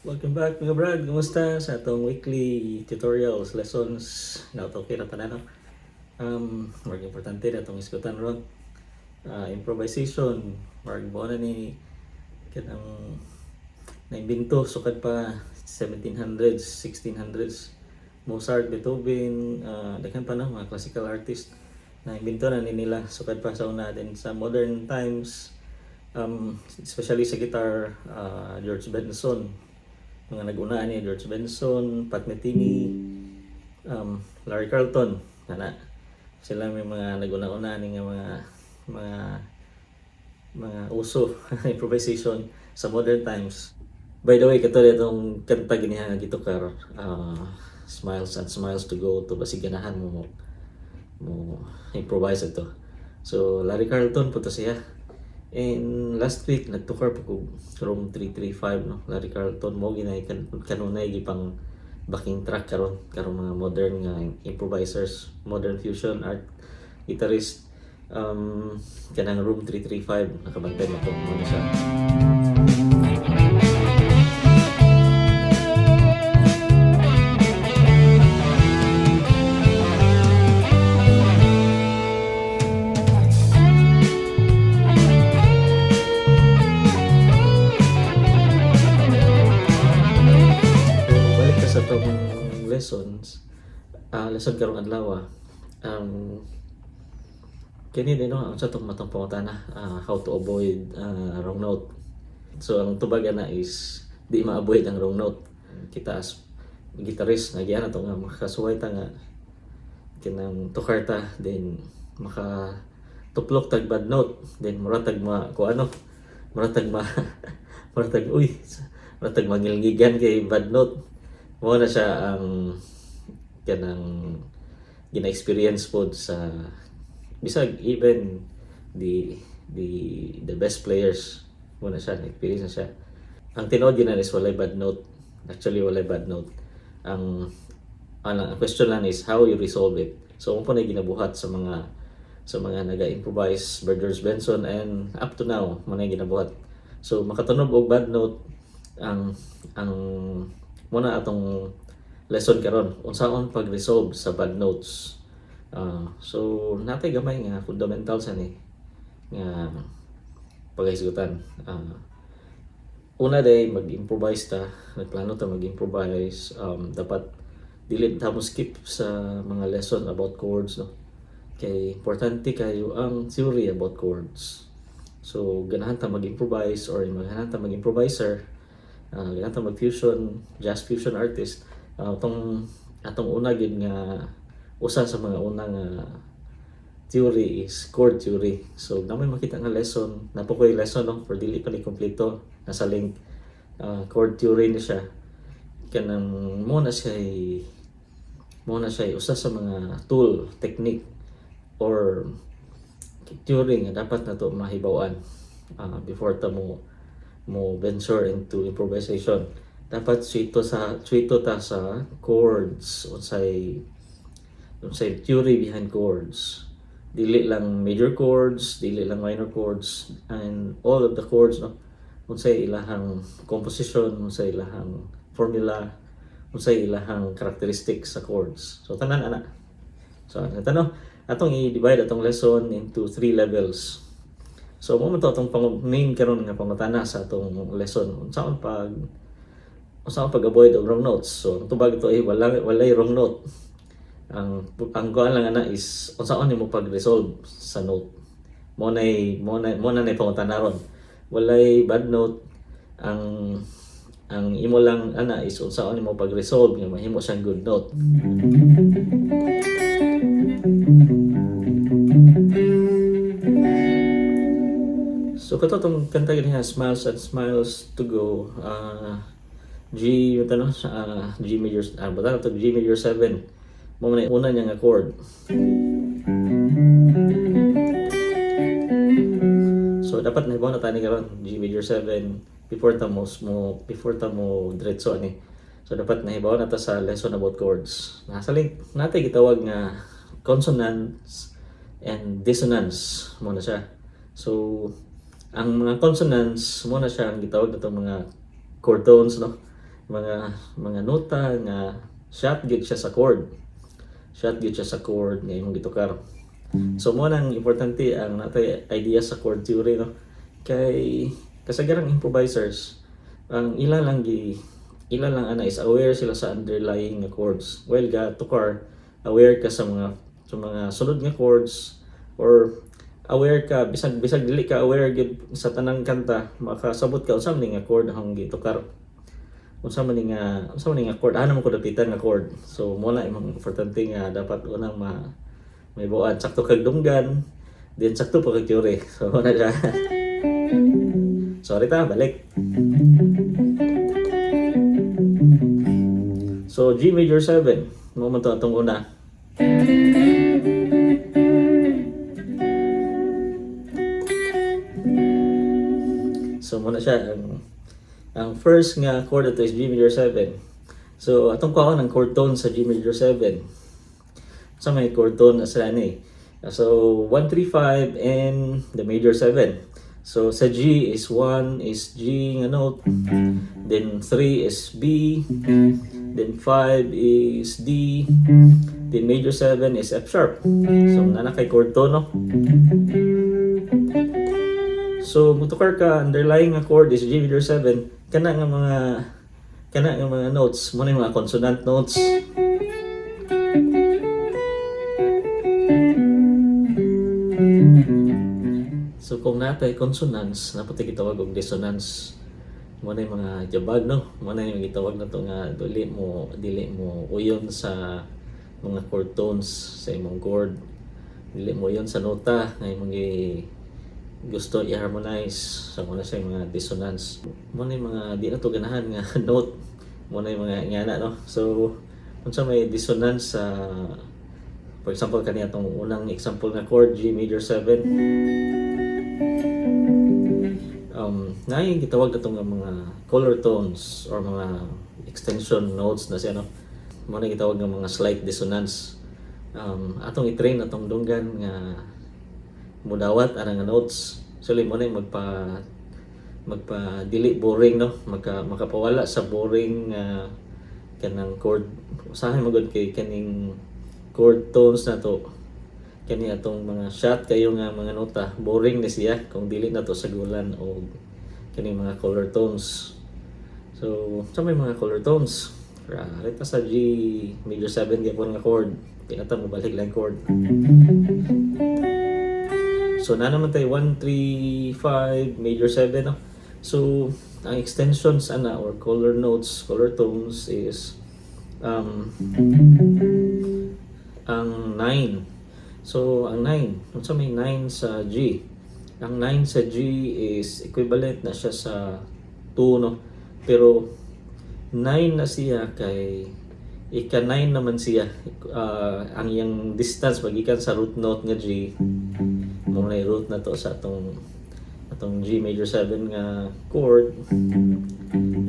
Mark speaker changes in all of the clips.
Speaker 1: Welcome back, mga brad. Kumusta sa atong weekly tutorials, lessons na okay na tanan, no? Marag importante na atong isgutan ron. Improvisation, marag mo na ni kanang naimbento sukad pa 1700s, 1600s. Mozart, Beethoven, daghan pa, no, mga classical artist na imbento na ni nila sukad pa sa una. Then sa modern times, especially sa guitar, George Benson, mga nag-una ni George Benson, Pat Metheny, Larry Carlton, ana. Sila may mga nag-una-una ni nga mga uso improvisation sa modern times. By the way, kato itong kanta giniha nga gitukar, "Smiles and Smiles to Go" to, basig ganahan mo improvise ito. So Larry Carlton po to siya. And last week nagtukar po ko Room 335, no. Larry Carlton mo ginay kanunay gipang backing track karon karon mga modern nga improvisers, modern fusion art guitarist, kanang Room 335, nakabantay mo to mo na siya. So, balik ka sa tong lessons, lesson karong adlaw. Kini din, no, ang sa tong matong pangutana, how to avoid wrong note. So ang tubag ana is di ma-avoid ang wrong note. Kita as guitarist nagyan na to nga makasuway ta nga kinang tukar ta, then maka tuplok tag bad note, then muratag ma ko ano, muratag ma muratag, uy, muratag mangilngigan kay bad note. Mo na siya ang kanang gina-experience pod sa bisag even the best players. Mo na siya na-experience na siya. Ang tinuod gyud na is walay bad note. Actually, walay bad note. Ang question lang is how you resolve it. So mo po na ginabuhat sa mga naga-improvise, George Benson and up to now, mo na ginabuhat. So makatunob og bad note, ang mo na atong lesson karon, unsaon pag-resolve sa bad notes. So natay gamay nga fundamentals ani nga paghisgutan. Una day mag-improvise ta, nagplano ta mag-improvise, dapat dili ta mo skip sa mga lesson about chords, no, kay importante kayo ang theory about chords. So ganahan ta mag-improvise or ganahan ta mag-improviser, ganahan ta mag-fusion, jazz fusion artist, atong atong una gyud nga usa sa mga una nga theory is chord theory. So naman makita nga lesson, napo ko'y lesson, no, for dili pa ni kompleto, nasa link, chord theory ni siya. Kanang mo na siya usa sa mga tool, technique or theory nga dapat nato mahibaw-an before ta mo venture into improvisation. Dapat suwito ta sa chords, unsay theory behind chords. Dili lang major chords, dili lang minor chords, and all of the chords, no, unsay ilahang composition, unsay ilahang formula, unsay ilahang characteristics sa chords. So tanan ana. So ano, atong i-divide atong lesson into three levels. So mo man to atong pang main karon nga pangutana sa atong lesson: unsaon pag avoid og wrong notes. So ang tubag ito ay walay wrong note. Ang kuan lang ana is unsaon nimo pag-resolve sa note. Mo na pangutana ron. Walay bad note. Ang imo lang ana is unsaon nimo pag-resolve nga mahimo siyang good note. So kato tong kanta gani, "Smiles and Smiles to Go", G ito, no, G major, bata to, G major 7 mo man una niya nga chord. So dapat nahibaw na tani karon G major 7 before ta mo diretso ani. So dapat nahibaw na ta sa lesson about chords. Nasa link natay gitawag nga consonants and dissonance mo na siya. So ang mga consonants mo na siya ang gitawag natong mga chord tones, no. Mga nota nga shot gyud siya sa chord. Shot gyud siya sa chord nga imong gitukar. So mo nang importante ang natay idea sa chord theory, no, kay kasagarang improvisers, ang ila lang ana is aware sila sa underlying nga chords. While ga tukar, aware ka sa mga sunod nga chords or aware ka bisag dili ka aware gyud sa tanang kanta, makasabot ka unsa man ni nga chord akong gitukar, unsa man ni nga chord ana mo ko dapitan nga chord. So mo na imong importante nga dapat unang ma mahibaw-an, sakto kag dunggan, then sakto pa kag theory. So mo na siya. Sorry ta, balik. So G major 7 mo man to atong una. So mo na siya ang first nga chord ato is G major 7. So atong kuhaon ang chord tone sa G major 7. Sa may chord tone na sila ni. So 1 3 5 and the major 7. So sa G is 1 is G nga note, then 3 is B, then 5 is D, then major 7 is F sharp. So naa na kay chord tone, no? So mutukar ka, underlying nga chord is G major 7, kana nga mga notes mo na yung mga consonant notes. So kung natay consonance, naa poy gitawag og dissonance. Mo na yung mga jabag, no? Mo na yung gitawag na to nga dili mo uyon sa mga chord tones sa imong chord. Dili mo uyon sa nota nga imong gusto i-harmonize. So mo na siya yung mga dissonance. Mo na yung mga di na to ganahan nga note. Mo na yung mga ingana, no? So unsa may dissonance sa, for example, kani atong unang example nga chord, G major 7, na yung gitawag na nga mga color tones or mga extension notes na siya, no? Mo na gitawag nga mga slight dissonance. Atong i-train atong dunggan nga mudawat ana nga notes. So mo na yung magpa dili boring, no, makapawala sa boring nga kanang chord. Usahay magod kay kaning chord tones na to, kani atong mga shot kayo nga mga nota, boring ni siya kung dili na to sagulan og kaning mga color tones. So sa may mga color tones ra rita sa G major 7 gyapon nga chord, di na ta mobalik lang chord. So na naman tayo 1 3 5 major 7, no? So ang extensions ana or color notes, color tones is ang 9. So, ang 9, unsa may 9 sa G? Ang 9 sa G is equivalent na siya sa 2, no? Pero 9 na siya kay ika 9 naman siya. Ang iyang distance magikan sa root note nga G, mo na root na to sa atong G major 7 nga chord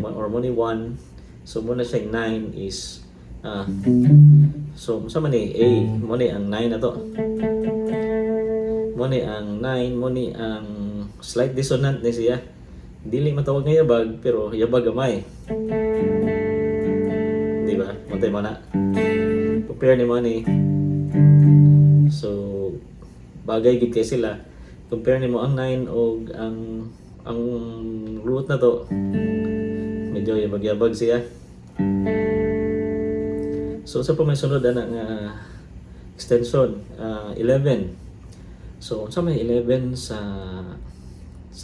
Speaker 1: or mo ni 1. So mo na siya 9 is so sa man ni A, mo ni ang 9 na to. Mo ni ang 9, mo ni ang slight dissonant ni siya. Dili matawag nga yabag pero yabag gamay. Di ba? Montay mo na. Compare ni mo ni. So bagay gid kay sila. Compare nimo ang 9 og ang root na to. Medyo yabag-yabag siya. So sa pa may sunod ana nga extension, 11. So unsa may 11 sa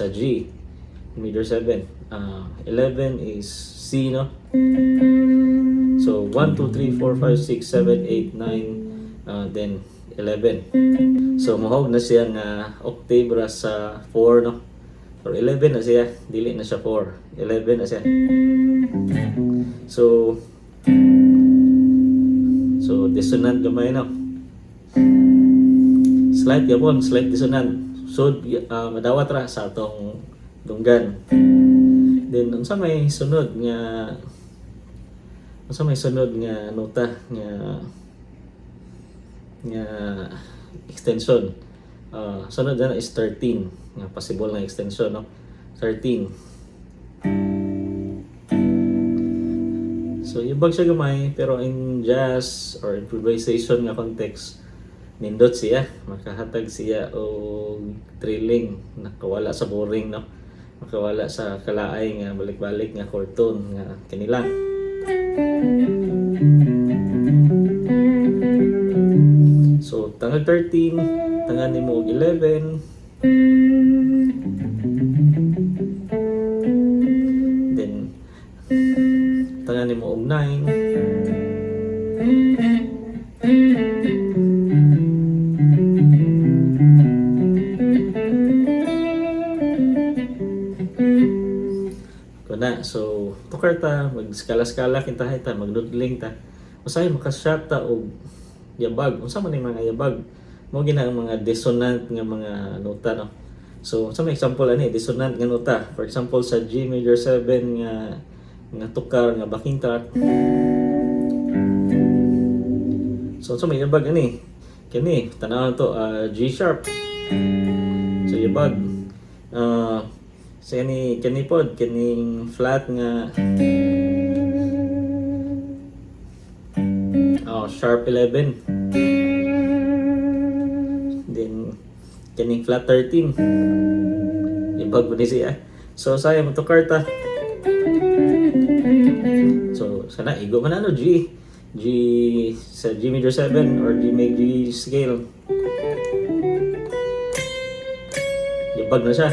Speaker 1: G major 7? 11 is C, no? So 1 2 3 4 5 6 7 8 9, then 11. So mohog na siya nga octave ra sa 4, no? Or 11 na siya, dili na siya 4. 11 na siya. So dissonant gamay, no? Slight gyapon, slight dissonant. So madawat ra sa atong dunggan. Then unsa may sunod nga nota nga extension? Sunod na is 13 nga possible nga extension, no? 13. So yabag siya gamay, pero in jazz or improvisation nga context, nindot siya, makahatag siya og thrilling, nakawala sa boring, no, makawala sa kalaay nga balik-balik nga chord tone nga kini lang. So tangag 13, tangan nimo og 11, then tangan nimo og 9. Kuna, so tukar ta, magskala-skala kintahay ta, magnoodling ta. Usahay makashot ta og yabag. Unsa man ning mga yabag? Mao gina ang mga dissonant nga mga nota, no. So sa may example ani, dissonant nga nota. For example, sa G major 7 nga tukar nga backing track. So sa may yabag ani, kini tan-aw to, G sharp. So yabag. Sa kani kani pod, kining flat nga, oh, sharp 11. Then kining flat 13. Yabag mo ni siya. So saya mo tukar ta. So sana igo man ano, G. G sa G major 7 or G major G scale. Yabag na siya.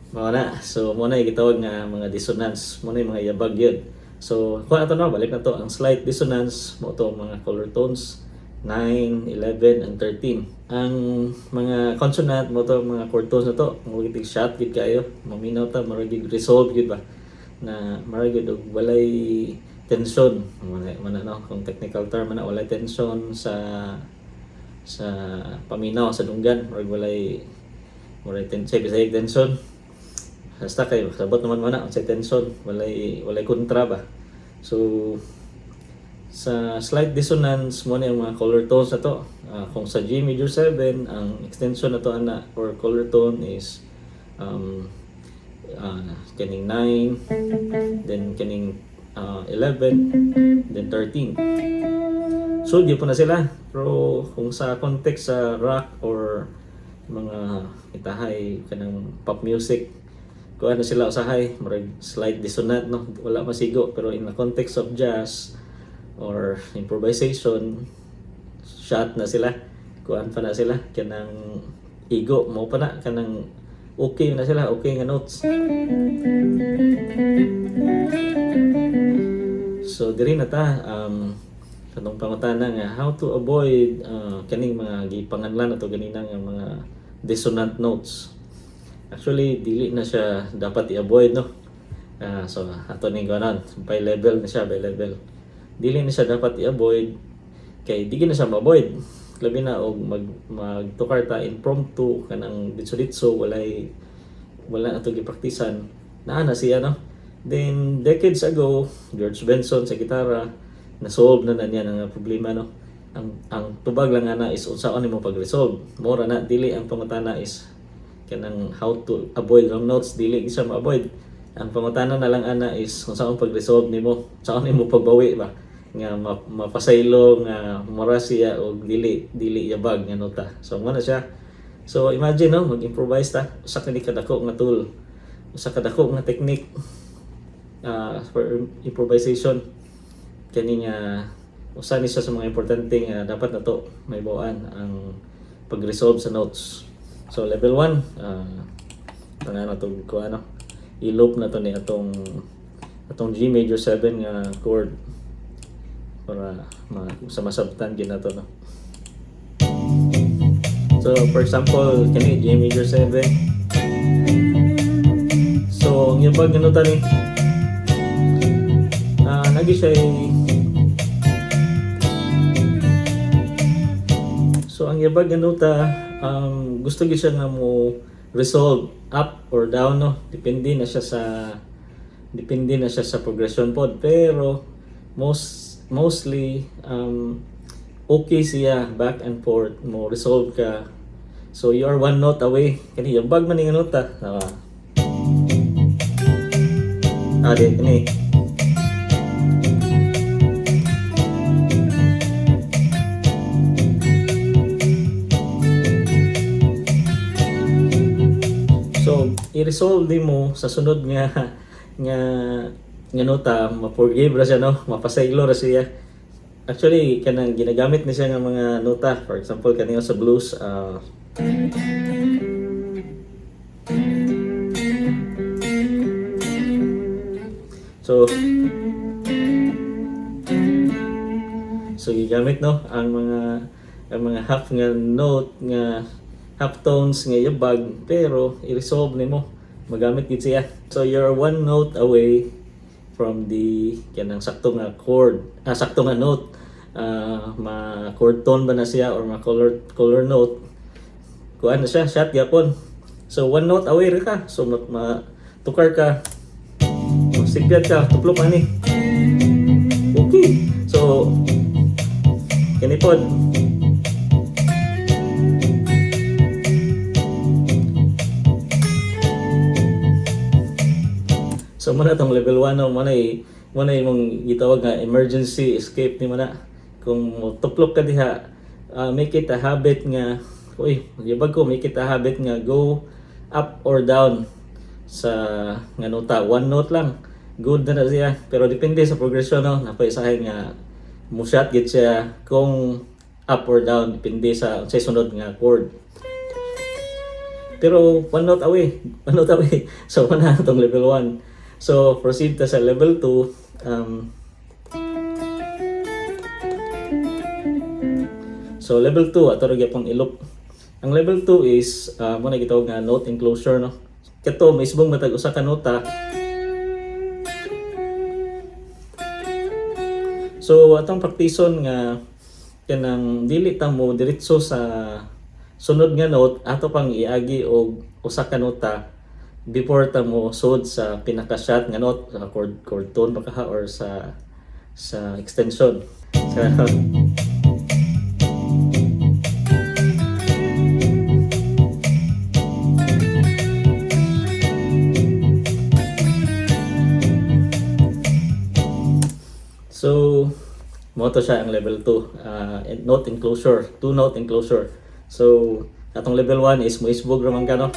Speaker 1: Mao na. So mao na gitawag nga mga dissonance, mao na yung mga yabag yun. So kuha na to, no, balik na to ang slight dissonance, mao to ang mga color tones 9, 11 and 13. Ang mga consonant, mao to ang mga chord tones na to, mao gid shot gid kayo. Maminaw ta, murag gid resolve gid ba, na murag gid og walay tension. Mao na, no, kung technical term man na, walay tension sa paminaw sa dunggan, murag walay tension, bisayag tension. Basta kay sabot naman mo na sa tension, walay kontra ba. So sa slight dissonance, mo na yung mga color tones na to. Kung sa G major 7, ang extension na to ana or color tone is kining 9, then kining 11, then 13. So di po na sila. Pero kung sa context sa rock or mga itahay kanang pop music, kuan na sila usahay, murag slight dissonant, no, wala masigo. Pero in the context of jazz or improvisation, shot na sila, kuan pa na sila, kanang igo mo pa na, kanang okay na sila, okay nga notes. So diri na ta katong pangutana nga how to avoid kaning mga gipanganlan nato ganina nga mga dissonant notes. Actually, dili na siya dapat i-avoid, no. So ato ning ganon, by level na siya, by level. Dili na siya dapat i-avoid kay di na siya ma-avoid. Labi na og magtukar ta impromptu, kanang ditso-ditso, walay wala na to gipraktisan, naa na siya, no. Then decades ago, George Benson sa gitara, na-solve na na niya ang problema, no. Ang tubag lang ana is unsaon nimo pag-resolve. Mora na, dili ang pangutana is kanang how to avoid wrong notes, dili gyud siya ma-avoid. Ang pangutana na lang ana is kung saan pag-resolve nimo, saan nimo pagbawi ba nga mapasaylo nga mura siya og dili yabag nga nota. So mo na siya. So imagine, no, mag-improvise ta, usa ka ni kadako nga tool, usa ka dako nga technique for improvisation, kani nga usa ni siya sa mga importante nga dapat nato mahibaw-an, ang pag-resolve sa notes. So level 1, uh, na to ko ano, i-loop na to ni atong G major 7 nga chord para sa masabtan gid na to, no. So for example, kani G major 7. So ang yabag nga nota ni nagi siya. So ang yabag nga nota, gusto gyud siya nga mo resolve up or down, no. Depende na siya sa progression pod, pero mostly okay siya back and forth mo resolve ka. So you are one note away. Kani yabag man ni nga nota. Di kani. So, i-resolve din mo sa sunod nga nota, ma-forgive ra siya, no? Mapasaylo ra siya. Actually, kanang ginagamit ni siya nga mga nota. For example, kaniyo sa blues, so gigamit, no, ang mga half nga note nga half tones nga yabag, pero i-resolve nimo, magamit gid siya. So you're one note away from the kanang sakto nga chord, sakto nga note. Ma chord tone ba na siya or ma color note, kuan na siya, shot gyapon. So one note away ra ka. So ma tukar ka, sigyat ka, tuplok ani, okay. So kini pod. So mao na tong level 1, no, mao na imong gitawag nga emergency escape nimo na. Kung tuplok ka diha, make it a habit nga, uy, yabag ko, make it a habit nga go up or down sa nga nota. One note lang. Good na na siya. Pero depende sa progression, no. Napaisahay nga mushot gid siya kung up or down, depende sa unsay sunod nga chord. Pero one note away, one note away. So mao na itong level 1. So proceed ta sa level 2. So level 2 ato ra gyapon ilok. Ang level 2 is mao na gitawag nga note enclosure, no. Kato maisbong matag usa ka nota. So atong praktison nga kanang dili ta mo diretso sa sunod nga note, ato pang iagi og usa ka nota before ta mo sud sa pinaka-shot nga note, sa chord tone ba kaha or sa extension. So mao to siya ang level 2, note enclosure, two note enclosure. So atong level 1 is moisbog ra man ka, no.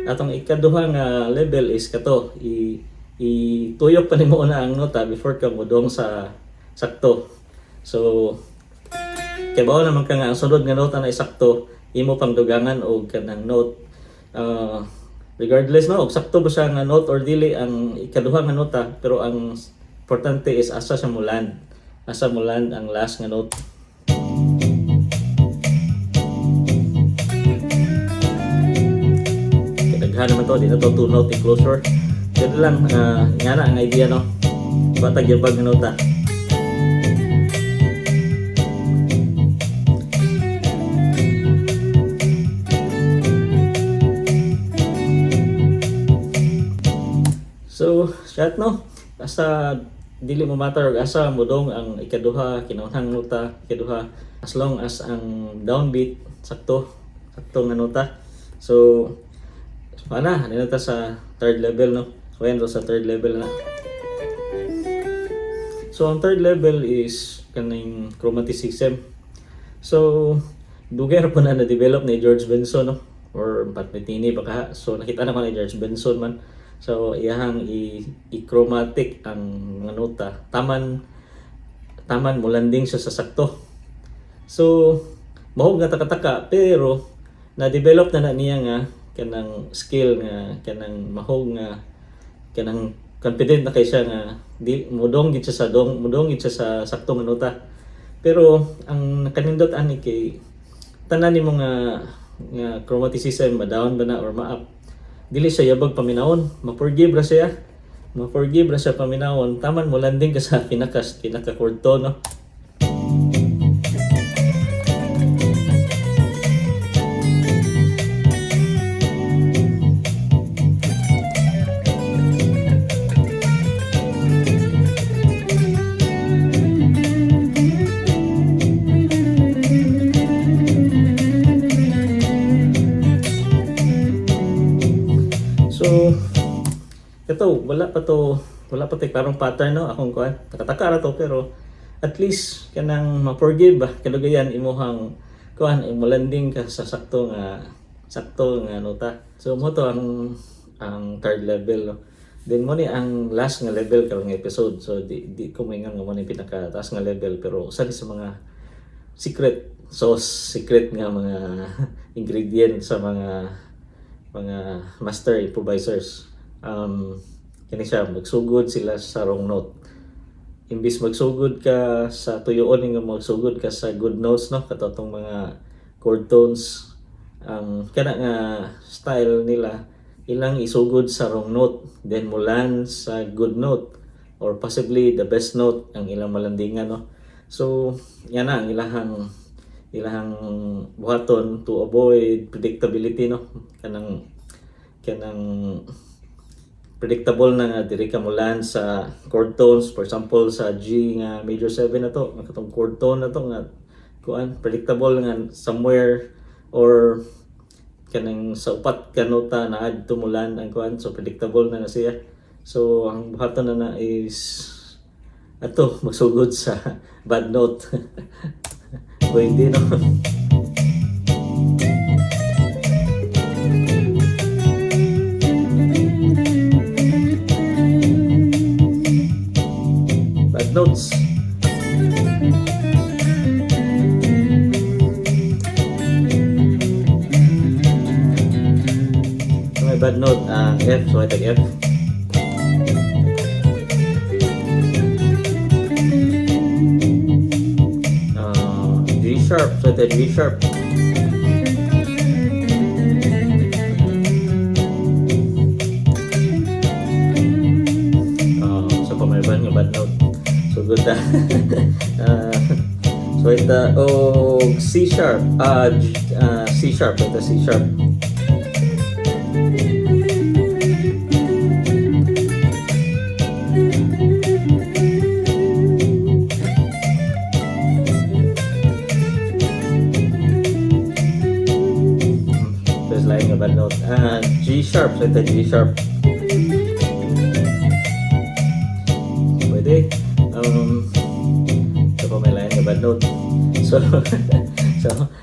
Speaker 1: Atong ikaduha nga level is kato i ituyok pa nimo una ang nota before ka modong sa sakto. So kay bawo naman ka nga ang sunod nga nota na sakto, imo pang dugangan og kanang note, regardless, no, og sakto ba siya nga note or dili ang ikaduha nga nota, pero ang importante is asa siya mo land, asa mo land ang last nga note. Kay daghan naman to, di na to two note enclosure. Dito lang, nga na ang idea, no, batag yabag nga nota. So, shot, no? Basta dili mo matter og asa modong ang ikaduha, kinaunhang nota, ikaduha, as long as ang downbeat sakto, sakto nga nota. So, ana, na ta sa third level, no? So, yan sa third level na. So, ang third level is kaning chromaticism. So, dugay ra po na na-develop ni George Benson, no? Or Pat Metheny ba ka? So, nakita na ko ni George Benson man. So, iyahang i-chromatic ang mga nota. Taman, taman mo landing siya sa sakto. So, mahog nga taka-taka, pero na-develop na na niya nga kanang skill nga kanang mahog nga kanang confident na kay siya nga di mudong gid siya sa dong, mudong gid siya sa sakto nga nota. Pero ang nakanindot ani kay tanan nimo nga chromaticism, ma-down ba na or ma-up, dili siya yabag paminawon, ma-forgive ra siya, ma-forgive ra siya paminawon taman mo landing ka sa pinaka chord tone, no. Kato wala pa to klarong pattern, no, akong kuan. Taka-taka ra to, pero at least kanang ma-forgive ba kadugayan imuhang kuan, imo landing ka sa sakto nga nota. So mao to ang third level, no. Then mao ni ang last nga level karong episode. So di ko maingon nga mao ni pinaka taas nga level, pero usa ni sa mga secret sauce, secret nga mga ingredient sa mga master improvisers. Kini siya, magsugod sila sa wrong note. Imbis magsugod ka sa tuyoon nga magsugod ka sa good notes, no, katong mga chord tones, ang kana nga style nila, ilang isugod sa wrong note, then mulan sa good note or possibly the best note ang ilang malandingan, no. So yan na ang ilahang buhaton to avoid predictability, no, kanang predictable na nga diri ka mulan sa chord tones. For example, sa G nga major 7 na to nga katong chord tone na to nga kuan, predictable nga somewhere or kanang sa upat ka nota na add mulan ang kuan, so predictable na na siya. So ang buhaton na na is ato magsugod sa bad note. Pwede, no? Bad notes. So may bad note ang F, so itag F. G sharp, so ito G sharp. So pamaliban nga bad note. So good na. So ito, oh, C sharp, G, C sharp, ito C sharp. There's lain nga bad note. G sharp, so ito G sharp. Pwede. Ito pa may lain nga bad note. So,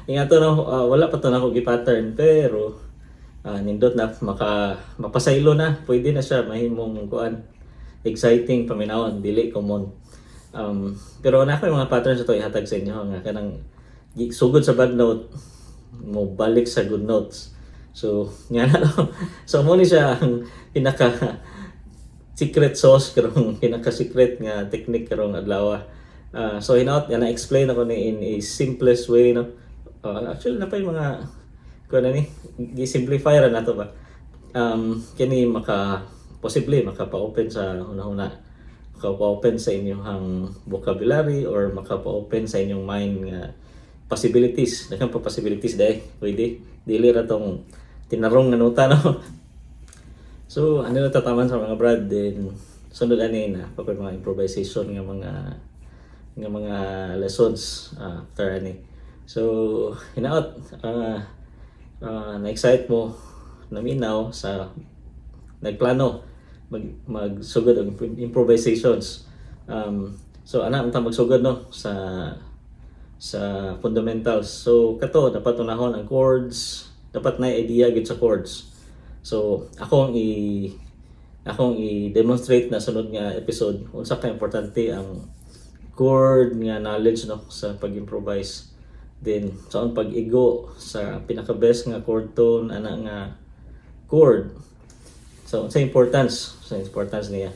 Speaker 1: ingat to, no, wala pa to na ako gi-pattern, pero nindot na mapasaylo na, pwede na siya mahimong kuan, exciting paminawon, dili common. Pero na ako yung mga patterns ito ihatag sa inyo nga kanang sugod sa bad note, mo balik sa good notes. So, nga na, no. So, mao ni siya ang pinaka secret sauce karong pinaka secret nga technique karong adlaw. So hinaot nga na-explain ako ni in a simplest way, no. Actually na pa yung mga kuan na ni gi-simplify ra nato ba. Kini maka possibly makapa-open sa hunahuna, makapa-open sa inyong vocabulary or makapa-open sa inyong mind nga possibilities. Daghan pa possibilities dai. Pwede dili ra tong tinarong nga nota, no. So, ano na tataman sa mga brad, then sunod ani na pa mga improvisation nga mga lessons after ani. So, hinaot na-excite mo, naminaw sa nagplano magsugod og improvisations. So ana unta magsugod, no, sa fundamentals. So kato dapat unahon ang chords, dapat na idea gid sa chords. So akong i-demonstrate na sunod nga episode unsa ka importante ang chord nga knowledge, no, sa pag-improvise. Then sa pag-igo sa pinaka best nga chord tone ana nga chord. So sa importance niya.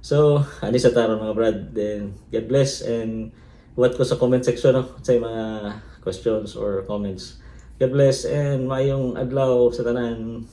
Speaker 1: So ani sa taron, mga brad, then God bless and what ko sa comment section, no, sa mga questions or comments. God bless and maayong adlaw sa tanan.